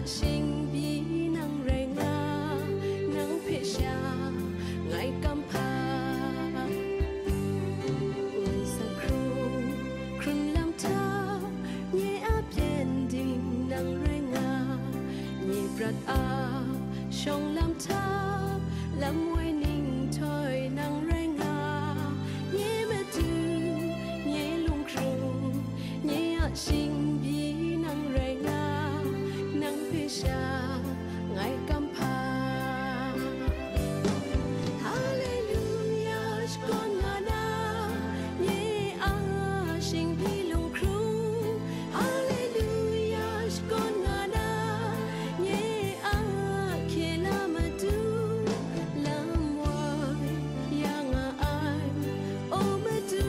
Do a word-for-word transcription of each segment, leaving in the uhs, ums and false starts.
Shingbi nang rai nga, nang hpe sha ngai kamhpa. Nsa hkrung hkrun lam hta, nye a byen ding nang rai nga, nye prat a shawng lam hta, lam woi ning htoi nang rai nga, nye matu, nye lunghkrung, nye a shingbi nang rai nga, nang hpe sha ngai kamhpa. Haleluya, shakawn nga na, nye a shingbi lunghkrung. Haleluya, shakawn nga na, nye a hkye la matu, lam woi ya nga ai, o matu.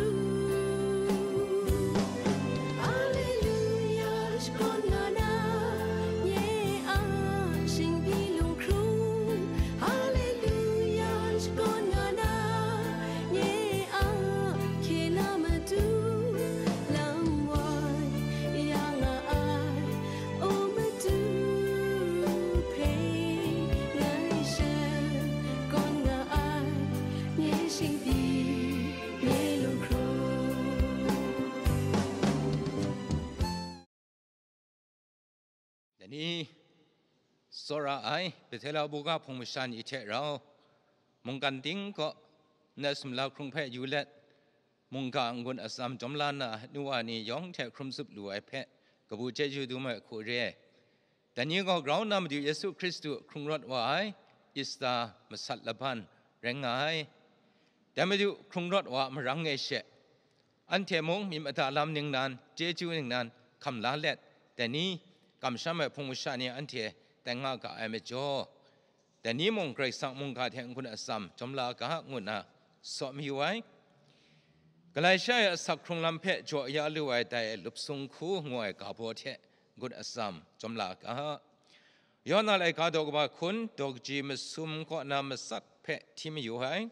Haleluya, shakawn nga na, nye a shingbi lunghkrung. Haleluya, shakawn nga na, nye a hkye la matu, lam woi ya nga ai, o matu hpe ngai shakawn nga ai, nye shingbi, nye lunghkrung. Dai ni tsawra ai Bethela buga hpung masha ni hte rau, mungkan ting kaw nat sumla hkrung hpe yu let, mungga n-gun atsam jawm la na nu wa ni yawng hte hkrum zup lu ai hpe kabu chyeju dum ai hku re ai. Dai ni gaw grau nna Madu Yesu Hkristu hkrung rawt wa ai Ista masat laban rai nga ai. Dai Madu hkrung rawt wa a marang e she, anhte mung myit mada lam ningnan, chyeju ningnan hkam la let, dai ni kamsham ai hpung masha ni anhte tai nga ga ai majaw, dai ni mung Karai Kasang mungga hte n-gun atsam jawm la ga, ngu nna saw mayu ai. Galatia e asak hkrung lam hpe jaw ya lu ai dai lup sung hku ngu ai ga baw hte n-gun atsam jawm la ga. Yawna laika daw kaba hkun daw kaji masum kaw na matsat hpe hti mayu ai.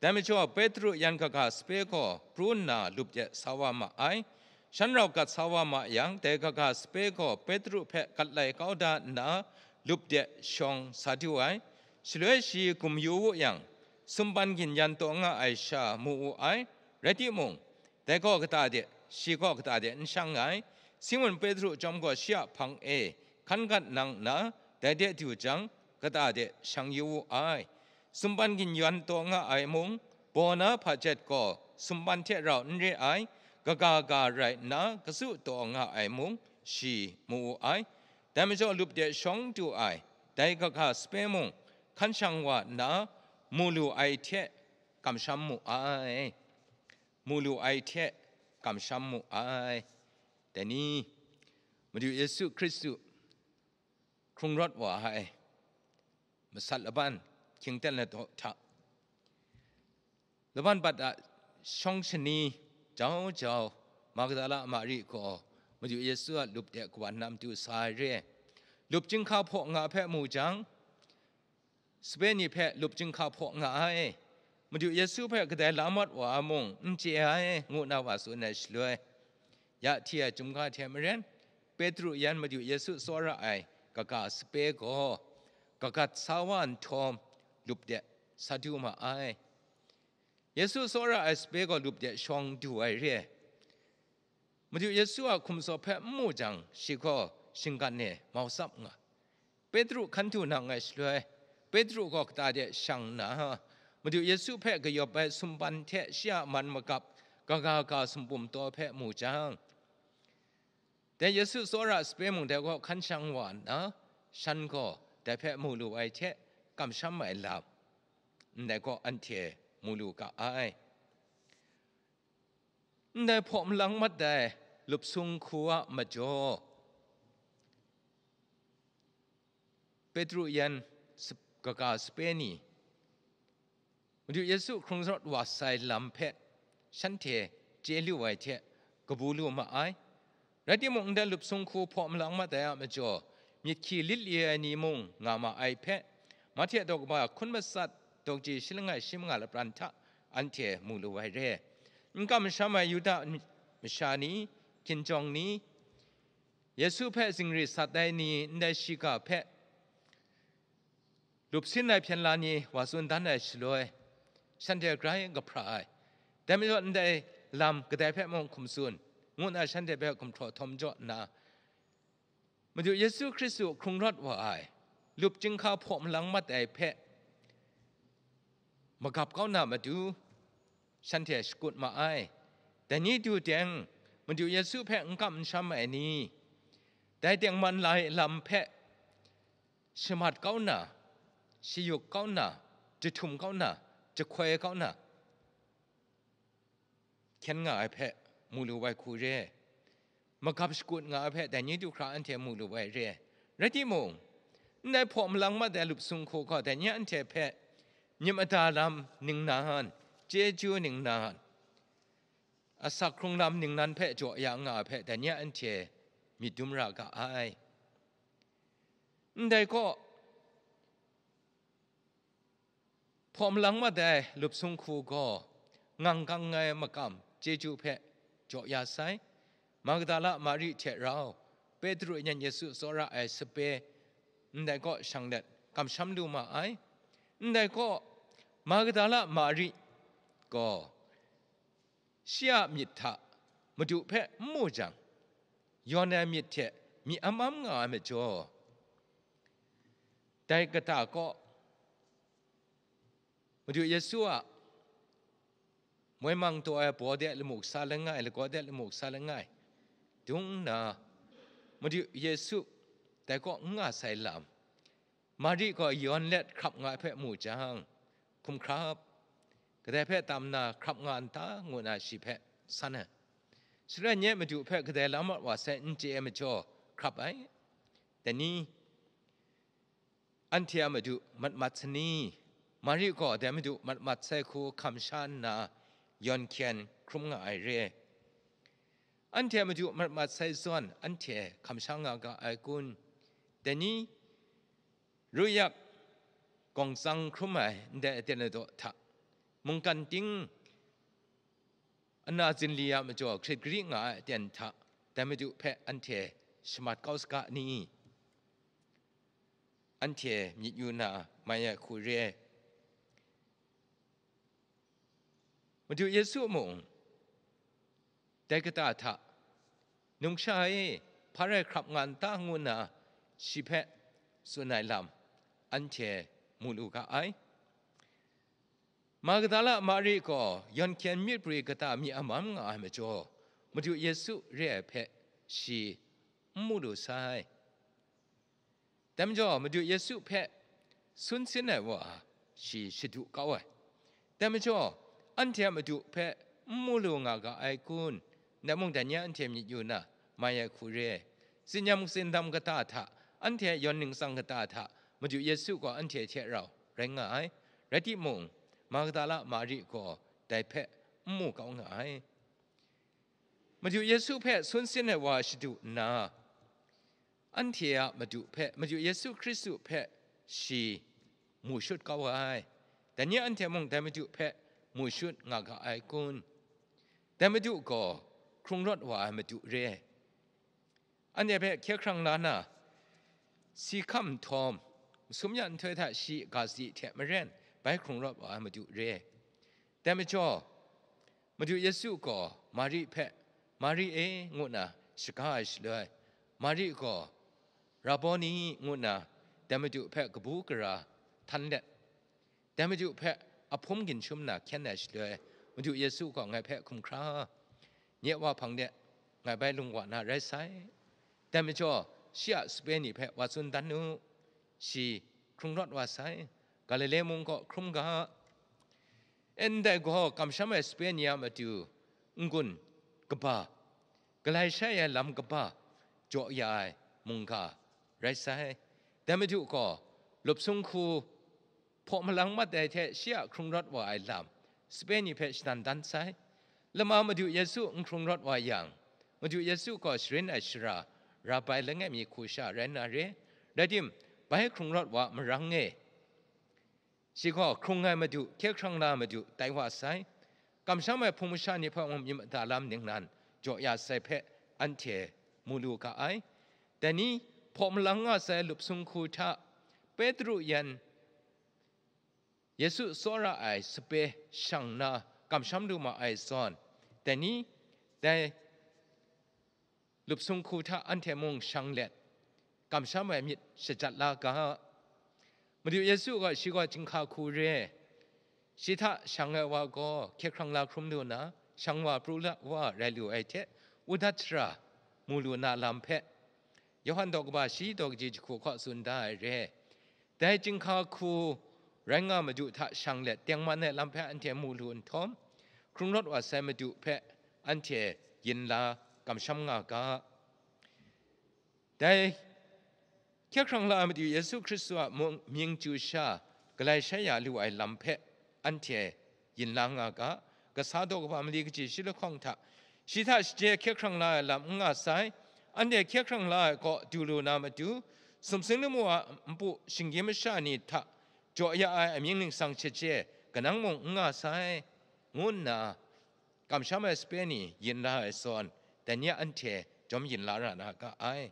Dai majaw Petru yan kaga sape gaw pru nna lup de sa wa ma ai. Shan rau gat sa wa ma yang, dai kaga sape gaw Petru hpe gat lai kau da nna, lup de shawng sa du ai. Shaloi shi gum yu wu yang, sumpan gin-yan taw nga ai sha mu wu ai. Rai timung, dai gaw kata de, shi gaw kata de n shang ai. Simun Petru chyawm gaw shi a hpang e hkan gat nang nna, dai de du jang, kata de shang yu wu ai. Sumpan gin-yan taw nga ai mung, baw na hpajet gaw sumpan hte rau n re ai, kaga ga rai nna katsu taw nga ai mung, shi mu wu ai. Dai majaw lup de shawng du ai, dai kaga sape mung, hkan shang wa nna, mu lu ai hte kamsham mu ai. Mu lu ai hte kamsham mu ai. Dai ni, Madu Yesu Hkristu hkrung rawt wa ai masat laban, hkyingten ladaw hta, laban bat a shawng shani jau jau, Magdala Mari gaw Madu Yesu a lup de kawan na matu sa ai re. Lup chyinghka hpaw nga hpe mu jang, sape ni hpe lup chyinghka hpaw nga ai, Madu Yesu hpe kadai la mat wa ai mung n chye ai, ngu na wa tsun ai shaloi, ya hti ai chyum ga hte maren, Petru yan Madu Yesu tsawra ai kaga sape gaw kagat sa wa nhtawm, lup de sa du ma ai. Yesu tsawra ai sape gaw lup de shawng du ai re ai. Madu Yesu a hkum tsaw hpe n mu jang, shi gaw shinggan e mau tsap nga. Petru hkan du nang ai shaloi, Petru gaw kata de shang nna, Madu Yesu hpe kayawp ai sumpan hte shi a man magap, kaga ga sumpum taw hpe mu jang, dai Yesu tsawra sape mung dai gaw hkan shang wa nna, shan gaw dai hpe mu lu ai hte kamsham ai lam, ndai gaw anhte mu lu ga ai. Ndai hpaw malang mat ai lup sung hku a majaw, Petru yan sap-, kaga sape ni, Madu Yesu hkrung rawt wa sai lam hpe shanhte chye lu ai hte kabu lu ma ai. Rai timung, ndai lup sung hku hpaw malang mat ai a majaw, myit hkyi lit li ai ni mung nga ma ai hpe, Mahte daw kaba hkun matsat, daw kaji shi langai shi manga lapran hta anhte mu lu ai re. N kamsham ai Yuda masha ni, hkinjawng ni, Yesu hpe zingri sat ai ni ndai shiga hpe lup sin ai hpyen la ni wa tsun dan ai shaloi, shanhte grai kahpra ai. Dai majaw ndai lam kadai hpe mung hkum tsun, ngu nna shanhte hpe gumhpraw htawm jaw nna, Madu Yesu Hkristu hkrung rawt wa ai, lup chyinghka hpaw malang mat ai hpe magap kau na matu, shanhte shakut ma ai. Dai ni du teng, Madu Yesu hpe n kam n sham ai ni, dai tengman lai lam hpe shamat kau na, shayuk kau na, jahtum kau na, jahkoi kau na, hkyen nga ai hpe mu lu ai hku re, magap shakut nga ai hpe dai ni du hkra anhte mu lu ai re. Rai timung, ndai hpaw malang mat ai lup sung hku gaw dai ni anhte hpe myit mada lam ningnan, chyeju ningnan, asak hkrung lam ningnan hpe jaw ya nga ai hpe dai ni anhte myit dum ra ga ai. Ndai gaw, hpaw malang mat ai lup sung hku gaw, ngang kang ai makam chyeju hpe jaw ya sai. Magdala Mari hte rau, Petru nyan Yesu tsawra ai sape, ndai kaw shang let, kamsham lu ma ai. Ndai kaw, Magdala Mari gaw, shi a myit hta Madu hpe n mu jang, yawn ai myit hte myi amam nga ai majaw, dai kata kaw, Madu Yesu a moi mang taw ai baw de lamu kasa langai, lagaw de lamu kasa langai, dung nna, Madu Yesu dai kaw n nga sai lam, Mari gaw yawn let hkrap nga ai hpe mu jang, hkum hkrap, kadai hpe tam nna hkrap nga n ta, ngu nna shi hpe san ai. Shara nye Madu hpe kadai la mat wa sai n chye ai majaw hkrap ai. Dai ni, anhte a madu mat mat sani? Mari gaw dai madu mat mat sai hku hkam sha nna, yawn hkyen hkrum nga ai re. Anhte a madu mat mat sai zawn, anhte hkam sha nga ga ai kun? Dai ni, ruyak gawng tsang hkrum ai ndai aten ladaw hta, mungkan ting ana zinli a majaw hkrit gari nga ai aten hta, dai madu hpe anhte shamat kau saga ni? Anhte myit yu na mai ai hku re ai. Madu Yesu mung dai kata hta, "Numsha e, hpa rai hkrap nga n ta?" ngu nna shi hpe tsun ai lam anhte mu lu ga ai. Magdala Mari gaw yawn hkyen myit pri kata myi amam nga ai majaw, Madu Yesu re ai hpe shi n mu lu sai. Dai majaw, Madu Yesu hpe sun sin ai wa shi shadu kau ai. Dai majaw, anhte a Madu hpe n mu lu nga ga ai kun? Dai mung, dai ni a anhte myit yu na mai ai hku re ai. Tsinyam tsindam kata hta, anhte yawn ningsang kata hta, Madu Yesu gaw anhte hte rau rai nga ai. Rai timung, Magdala Mari gaw dai hpe n mu kau nga ai. Madu Yesu hpe sun sin ai wa shadu nna, anhte a Madu hpe, Madu Yesu Hkristu hpe shi mu shut kau ai. Dai ni anhte mung dai Madu hpe mu shut nga ga ai kun? Dai Madu gaw hkrung rawt wa ai Madu re ai. Anhte hpe hkye hkrang la na, si hkam nhtawm, masum ya nhtoi hta shi ga si hte maren, bai hkrung rawt wa ai Madu re ai. Dai majaw, Madu Yesu gaw Mari hpe, "Mari e," ngu nna shaga ai shaloi, Mari gaw, "Raboni," ngu nna dai Madu hpe kabu gara htan let, dai Madu hpe ahpum ginshum na hkyen ai shaloi, Madu Yesu gaw ngai hpe hkum hkra, "Nye Wa hpang de ngai bai lung wa na rai sai. Dai majaw, shi a sape ni hpe wa tsun dan u, shi hkrung rawt wa sai, Galile mung kaw hkrum ga." E, ndai gaw kamsham ai sape ni a matu n-gun kaba, galai shai ai lam kaba jaw ya ai mungga rai sai. Dai Madu gaw lup sung hku hpaw malang mat ai hte shi a hkrung rawt wa ai lam sape ni hpe shadan dan sai. Lama Madu Yesu n hkrung rawt wa yang, Madu Yesu gaw sharin ai shara, Rabai langai mi hku sha rai na re. Rai tim, bai hkrung rawt wa marang e. Shi gaw hkrung ai Madu, hkye hkrang na Madu tai wa sai. Kamsham ai hpung masha ni hpe mung myit mada lam ningnan jaw ya sai hpe anhte mu lu ga ai. Dai ni hpaw malang nga sai lup sung hku hta, Petru yan Yesu tsawra ai sape shang nna kamsham lu ma ai zawn, dai ni dai lup sung hku hta anhte mung shang let, kamsham ai myit shajat la ga. Madu Yesu gaw shi gaw chyinghka hku re, shi hta shang ai wa gaw hkye hkrang la hkrum lu nna, shang wa pru la wa rai lu ai hte, udat shara mu lu na lam hpe, Yawhan daw kaba shi daw kaji jahku hkaw tsun da ai re. Dai chyinghka hku rai nga Madu hta shang let tengman ai lam hpe anhte mu lu nhtawm, hkrung rawt wa sai Madu hpe anhte yin la kamsham nga ga. Dai hkye hkrang la ai Madu Yesu Hkristu a mung-, mying chyu sha galai shai ya lu ai lam hpe anhte yin la nga ga. Kasa daw kaba mali kaji shi lahkawng hta, shi hta shachye hkye hkrang la ai lam n nga sai, anhte hkye hkrang la ai kaw du lu na matu, sumsing lamu a npu shinggyim masha ni hta jaw ya ai amying ningsang shachye kanang mung n nga sai, ngu nna kamsham ai sape ni yin la ai zawn, dai ni a anhte jawm yin la ra na ga ai.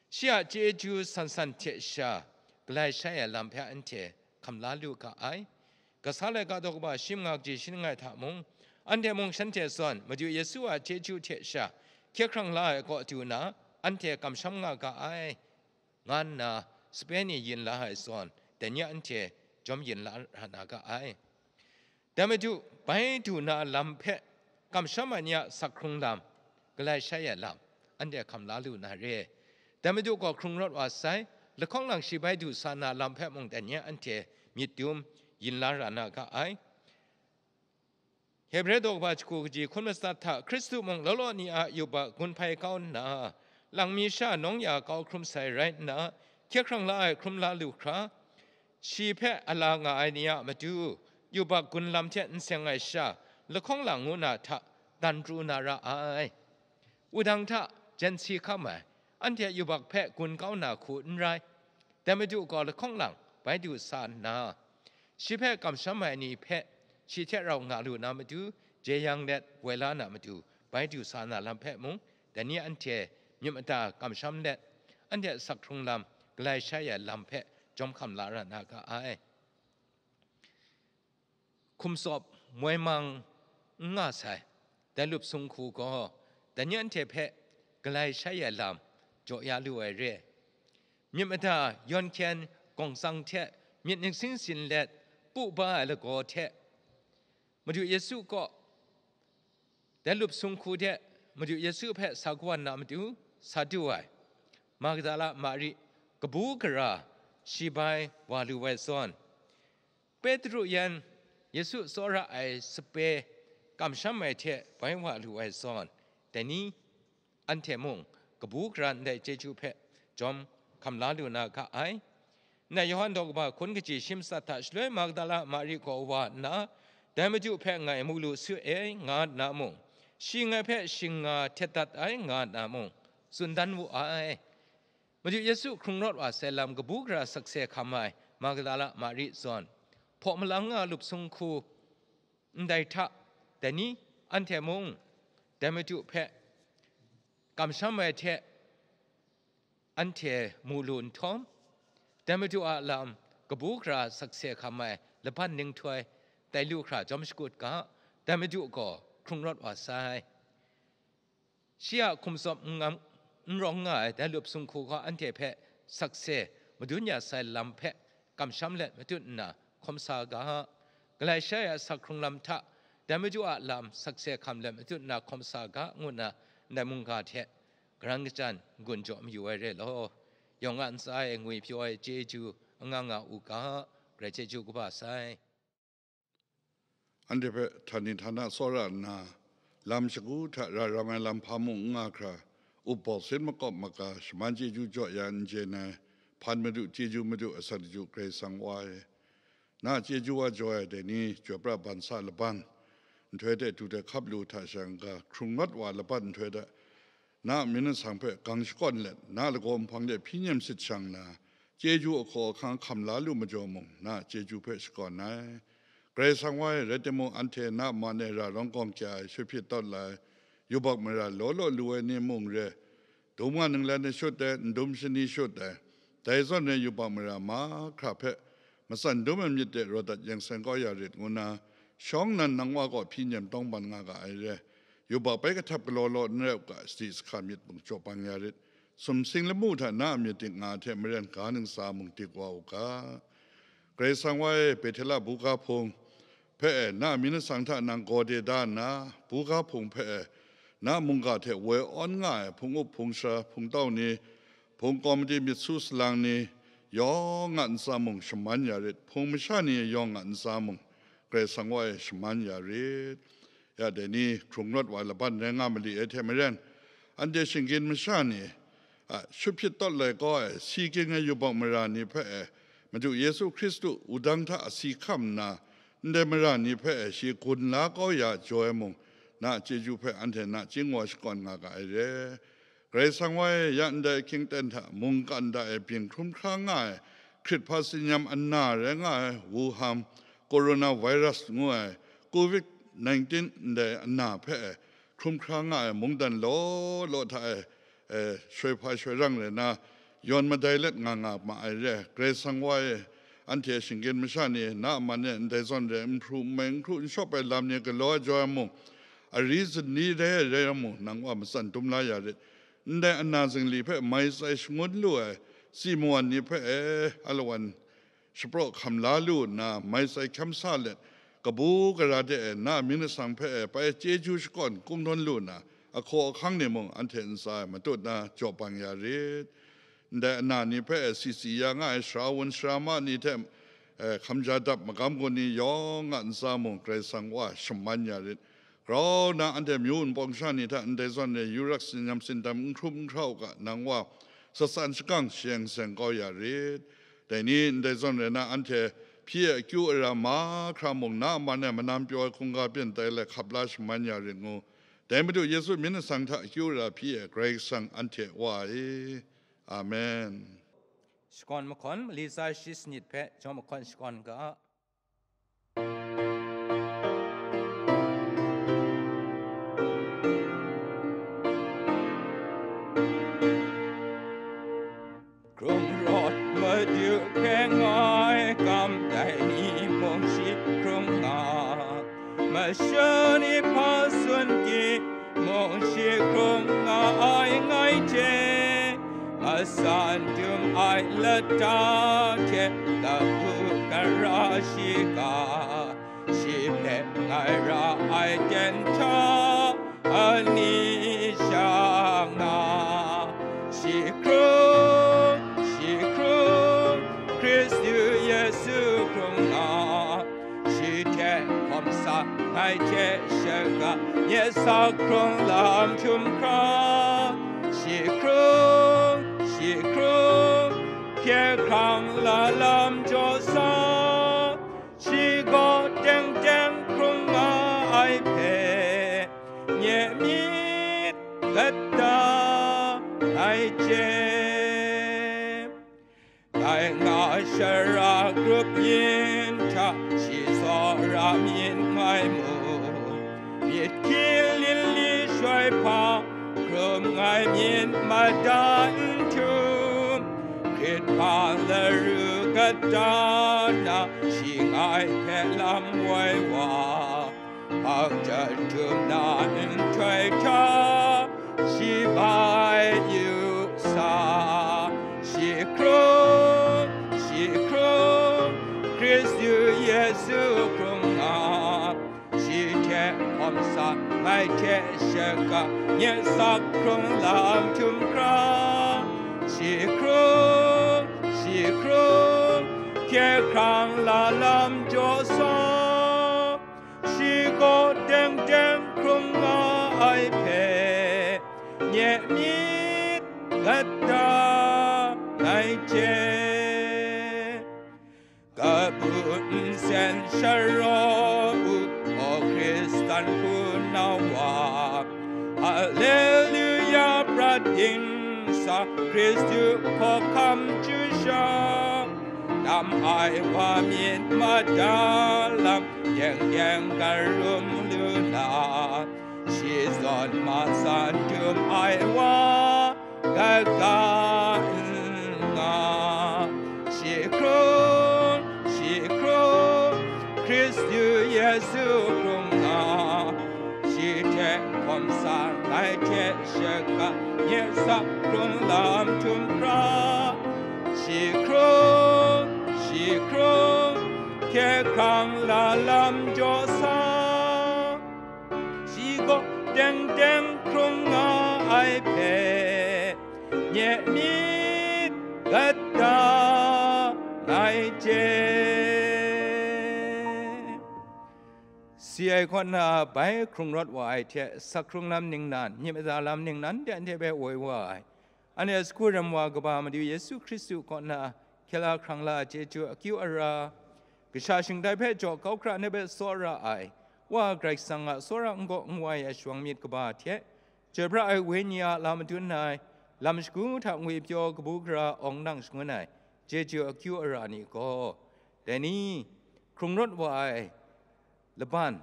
Shi a chyeju san san hte sha galai shai ai lam hpe anhte hkam la lu ga ai. Kasa laika daw kaba shi manga kaji shi langai hta mung, anhte mung shanhte zawn Madu Yesu a chyeju hte sha hkye hkrang la ai kaw du na, anhte kamsham nga ga ai, nga nna sape ni yin la ai zawn, dai ni a anhte jawm yin la ra na ga ai. Dai Madu bai du na lam hpe kamsham ai ni a sak hkrung lam, galai shai ai lam, anhte hkam la lu na re. Dai Madu gaw hkrung rawt wa sai, lahkawng lang shi bai du sa na lam hpe mung dai ni a anhte myit dum yin la ra na ga ai. Hebre daw kaba jahku kaji hkun matsat hta, Hkristu mung law law ni a yubak gun hpai kau nna, lang mi sha nawng ya kau hkrum sai rai nna, hkye hkrang la ai hkrum la lu hkra, shi hpe a la nga ai ni a matu, yubak gun lam hte n seng ai sha, lahkawng lang ngu na hta dan pru na ra ai. Wudang hta jen si hkam ai, anhte yubak hpe gun kau na hku n rai. Dai Madu gaw lahkawng lang bai du sa nna, shi hpe kamsham ai ni hpe shi hte rau nga lu na matu, jeyang let woi la na matu, bai du sa na lam hpe mung, dai ni anhte myit mada kamsham let, anhte asak hkrung lam, galai shai ai lam hpe jawm hkam la ra na ga ai. Hkum tsawp moi mang n nga sai, dai lup sung hku gaw, dai ni anhte hpe galai shai ai lam jaw ya lu ai re. Myit mada yawn hkyen gawng tsang hte myit ningsin sin let pu ba ai lagaw hte, Madu Yesu kaw, dai lup sung hku hte Madu Yesu hpe sa kawan na matu sa du ai, Magdala Mari kabu gara shi bai wa lu ai zawn, Petru yan Yesu tsawra ai sape kamsham ai hte bai wa lu ai zawn, dai ni anhte mung kabu gara ndai chyeju hpe jawm hkam la lu na ga ai. Ndai Yawhan daw kaba hkun kaji shi matsat hta shaloi Magdala Mari gaw wa nna, dai Madu hpe ngai mu lu su e, nga nna mung, shi ngai hpe shing nga htet dat ai, nga nna mung, tsun dan wu ai. Madu Yesu hkrung rawt wa sai lam kabu gara sakse hkam ai Magdala Mari zawn, hpaw malang nga lup sung hku ndai hta, dai ni anhte mung dai Madu hpe kamsham ai hte anhte mu lu nhtawm, dai Madu a lam kabu gara sakse hkam ai laban ninghtoi tai lu hkra jawm shakut ga, dai Madu gaw hkrung rawt wa sai. Shi a hkum tsawp n ngam, n rawng nga ai dai lup sung hku gaw anhte hpe sakse madun ya sai lam hpe kamsham let matut nna hkawm sa ga. Galai shai a sak hkrung lam hta, dai Madu a lam sakse hkam let matut nna hkawm sa ga, ngu nna ndai mungga hte karan kachyan n-gun jaw mayu ai re law, yawng a ntsa e ngwi pyaw ai chyeju anga nga u ga, Karai chyeju kaba sai. Anhte hpe htani htana tsawra nna, lam shagu hta ra rang ai lam hpa mung n nga hkra, up bawk sin makawp maga, shaman chyeju jaw ya n jen ai, hpan Madu, chyeju Madu, asak chyeju Karai Kasang Wa e, na chyeju wa jaw ai dai ni, chyoi pra ban sa laban, nhtoi hte du hte hkap lu hta shang ga, hkrung rawt wa laban nhtoi hta, na myit nsang hpe gang shakawn let, na lagaw nhpang de hpyi nyem sit shang na, chyeju ahkaw ahkang hkam la lu majaw mung, na chyeju hpe shakawn ai. Karai Kasang Wa e, rai timung, anhte na man e ra rawng gawng kya ai, shut hpyit tawt la ai, yubak mara law law lu ai ni mung re, dum wa ninglen ai shut ai, n dum shani shut ai, dai zawn rai yubak mara mahkra hpe matsan dum ai myit de raw dat yeng seng kau ya rit, ngu nna shawng nnan nang wa kaw hpyi nem tawngban nga ga ai re. Yubak bai kahtap galaw law n rai u ga, sadi sahka myit mung jaw bang ya rit. Sumsing lamu hta na a myit dik nga hte maren ga ntsa mung dik wa u ga. Karai Kasang wa e, Bethela buga hpung hpe e, na myit masang hta nang gaw de da nna, buga hpung hpe e, na mungga hte woi awn nga ai hpung up hpung sara, hpung tau ni, hpung kawmadi myit su salang ni, yawng a ntsa mung shaman ya rit, hpung masha ni yawng a ntsa mung Karai Kasang wa e shaman ya rit. Ya dai ni hkrung rawt wa laban rai nga mali ai hte maren, anhte shinggyim masha ni a shut hpyit tawt lai kau ai, si ging ai yubak mara ni hpe e, Madu Yesu Hkristu wudang hta si hkam nna, ndai mara ni hpe e shi gun la kau ya jaw ai mung, na a chyeju hpe anhte nachying wa shakawn nga ga ai re. Karai Kasang wa e, ya ndai ahkying ten hta mungkan da e byin hkrum hkra nga ai, hkrit hpa tsinyam ana rai nga ai Wuhan coronavirus ngu ai, covid nineteen ndai ana hpe e, hkrum hkra nga ai mungdan law law hta e, e, shoi hpa shoi rang rai na, yawn madai let nga nga ma ai re. Karai Kasang wa e, anhte shinggyim masha ni na a man e ndai zawn re n hpru n mai n hkru n shawp ai lam ni galaw ai jaw ai mung, ari zunli rai ai rai yang mung, nang wa matsan dum la ya rit. Ndai ana zingli hpe mai tsai shangun lu ai si mawan ni hpe e, alawan shapraw hkam la lu nna, mai tsai hkyam sa let, kabu gara de e na myit masang hpe e bai chyeju shakawn kungdawn lu nna, ahkaw ahkang ni mung anhte ntsa e matut na jaw bang ya rit. Ndai ana ni hpe e si si ya nga ai sara wun sara ma ni hte, e, hkamja dap magam gun ni yawng a ntsa mung Karai Kasang wa shaman ya rit. Grau na anhte myu wunpawng sha ni hta ndai zawn e yurak tsinyam tsindam n hkrup n hkra u ga, nang wa satsan shakang shayeng seng kau ya rit. Dai ni ndai zawn rai na, anhte hpyi ai akyu ara mahkra mung na a man e manam pyaw ai hkungga byin tai let hkap la shaman ya rit ngu. Dai Madu Yesu myit masang hta akyu ara hpyi ai Karai Kasang anhte Wa e. Amen. Shakawn mahkawn mali tsa shi sanit hpe jaw mahkawn shakawn ga. Hkrung rawt Madu hpe ngai kam dai ni mung shi hkrung nga, masha ni hpa tsun timung shi hkrung nga ai ngai hte, matsan dum ai lata hte kabu gara shiga, shi hpe ngai ra ai ten hta ani sha nga, shi hkrung, shi hkrung, Hkristu Yesu hkrung nga, shi hte hkawm sa ngai hte shaga, nye sa hkrung lam htum hkra, shi hkrung, shi hkrung, hpye hkrang la lam jaw sa, shi gaw teng teng hkrung nga ai hpe, nye myit kata ngai chye. Dai nga shara grup yin hta shi tsawra myit ngai mu, myit hkyi linli shoi hpa hkrum ngai myit mada n htum, hkrit hpa laru kata na shi ngai hpe lam woi wa, hpang jahtum na nhtoi hta shi bai yu sa, shi hkrung, shi hkrung, Hkristu Yesu hkrung nga, shi hte hkawm sa ngai hte shaga, nye sa hkrung lam htum hkra, shi hkrung, shi hkrung, hpye hkrang la lam jaw sa, shi gaw teng teng hkrung nga ai hpe, nye myit kata ngai chye. Kabu nsen sharaw u, o Hkristan hpunau wa, Haleluya prat dingsa, Hkristu hkawhkam chyu sha, tam ai wa myit mada lam, yeng yeng karum lu na, shi zawn matsan dum ai wa, kaga n nga, shi hkrung, shi hkrung, Hkristu Yesu hkrung nga, shi hte hkawm sa, ngai hte shaka, nye sa hkrung lam htum hkra, shi hkrung, shi hkrung, hkye hkrang la lam jaw sa, shi gaw teng teng hkrung nga ai hpe, nye myit gat da ngai hte. Si ai kaw na bai hkrung rawt wa ai hte, sak hkrung lam ningnan, myit mada lam ningnan de anhte hpe woi wa ai. Anhte a sagu ram wa kaba Madu Yesu Hkristu kaw na hkye la hkrang la chyeju akyu ara, kasha shingtai hpe jaw kau hkra na hpe tsawra ai, Wa Karai Kasang a tsawra n-gaw n-wai ai shawng myit kaba hte, chyoi pra ai Wenyi a lam madun ai, lam shagu hta ngwipyaw kabu gara awng nang shangun ai, chyeju akyu ara ni gaw, dai ni, hkrung rawt wa ai laban,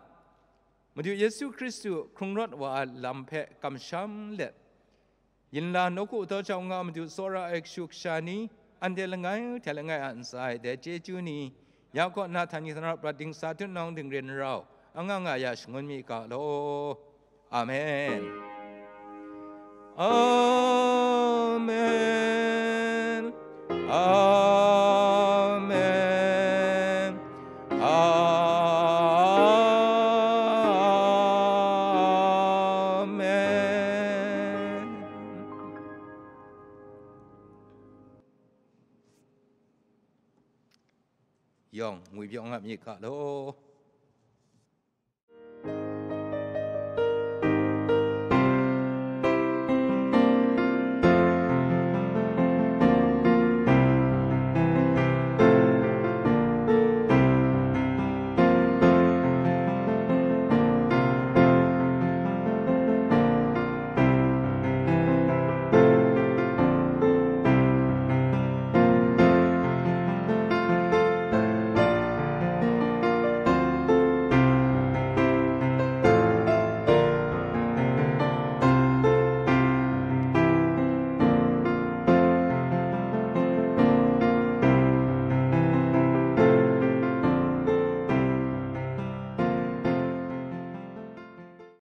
Madu Yesu Hkristu hkrung rawt wa ai lam hpe kamsham let, yin la nawku daw jau nga Madu tsawra ai kashu kasha ni, anhte langai hte langai a ntsa e dai chyeju ni, ya kaw na htan ni htan rap rat dingsa tutnawng dingrin rau, anga nga ya shangun mi ga law. Amen. Amen. Amen. Amen. Yawng ngwipyaw nga mi ga law.